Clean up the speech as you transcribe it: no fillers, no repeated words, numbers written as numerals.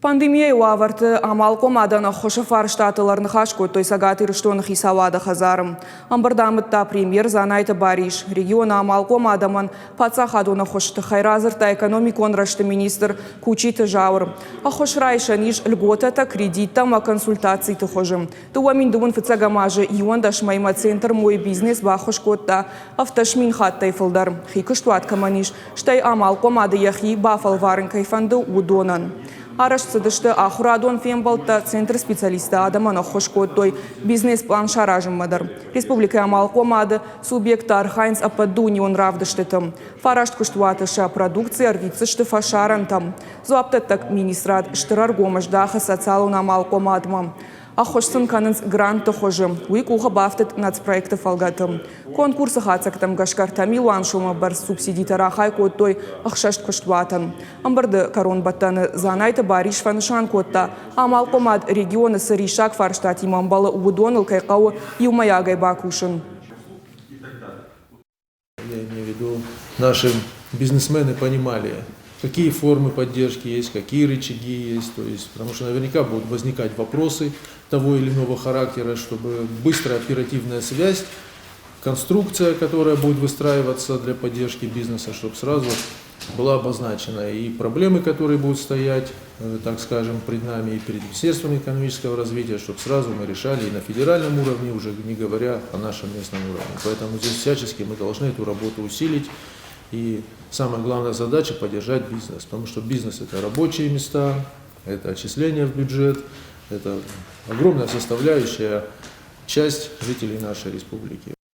Пандемийӕйы уавӕрты амалхъомадӕн ӕххуысы фарстатыл ӕрныхас кодтой Цӕгат Ирыстоны хицауады хӕдзары. Ӕмбырд амыдта премьер Дзанайты Барис. Регионы амалхъом адӕмӕн паддзахадон ӕххуысы тыххӕй радзырдта экономикон рӕзты министр Кучиты Зауыр. Ӕххуыс райсӕн ис льготӕтӕ, кредиттӕ ӕмӕ консультациты хуызы. 2000 фыццӕгӕм азы 11 мӕймӕ центр «Мой бизнес» баххуыс кодта 17 000 хаттӕй фылдӕр. Хи куыстуат кӕмӕн ис, стӕй амалхъомады йӕхи бафӕлварын кӕй фӕнды, уыдонӕн. Арӕзт цыдысты ахуырадон фембӕлдтӕ, центры специалисттӕ адӕмӕн ӕххуыс кодтой бизнес-пълан саразынмӕ дӕр. Республикӕйы амалхъомады субъекттӕ архайынц ӕппӕтдунеон равдыстыты. Фараст куыстуаты сӕ продукци ӕрвитдзысты фӕсарӕнтӕм. Дзуапдӕттӕг министрад стыр ӕргом здахы социалон амалхъомадмӕ. Ӕххуыс сын кӕнынц грантты хуызы. Уый къухы бафтыд нацпроекты фӕлгӕты. Конкурсы хатдзӕгтӕм гӕсгӕ 3 милуан сомы бӕрц субсидитӕ рахай кодтой ӕхсӕст куыстуатӕн. Ӕмбырды кӕронбӕттӕны Дзанайты Барис фӕнысан кодта, амалхъомад регионы цы риссаг фарстатимӕ ӕмбӕлы, уыдоныл кӕй хъӕуы иумӕйагӕй бакусын. Я имею в виду, наши бизнесмены понимали, какие формы поддержки есть, какие рычаги есть, то есть, потому что наверняка будут возникать вопросы того или иного характера, чтобы быстрая оперативная связь, конструкция, которая будет выстраиваться для поддержки бизнеса, чтобы сразу была обозначена и проблемы, которые будут стоять, так скажем, пред нами и перед Министерством экономического развития, чтобы сразу мы решали и на федеральном уровне, уже не говоря о нашем местном уровне. Поэтому здесь всячески мы должны эту работу усилить. И самая главная задача – поддержать бизнес, потому что бизнес – это рабочие места, это отчисления в бюджет, это огромная составляющая часть жителей нашей республики.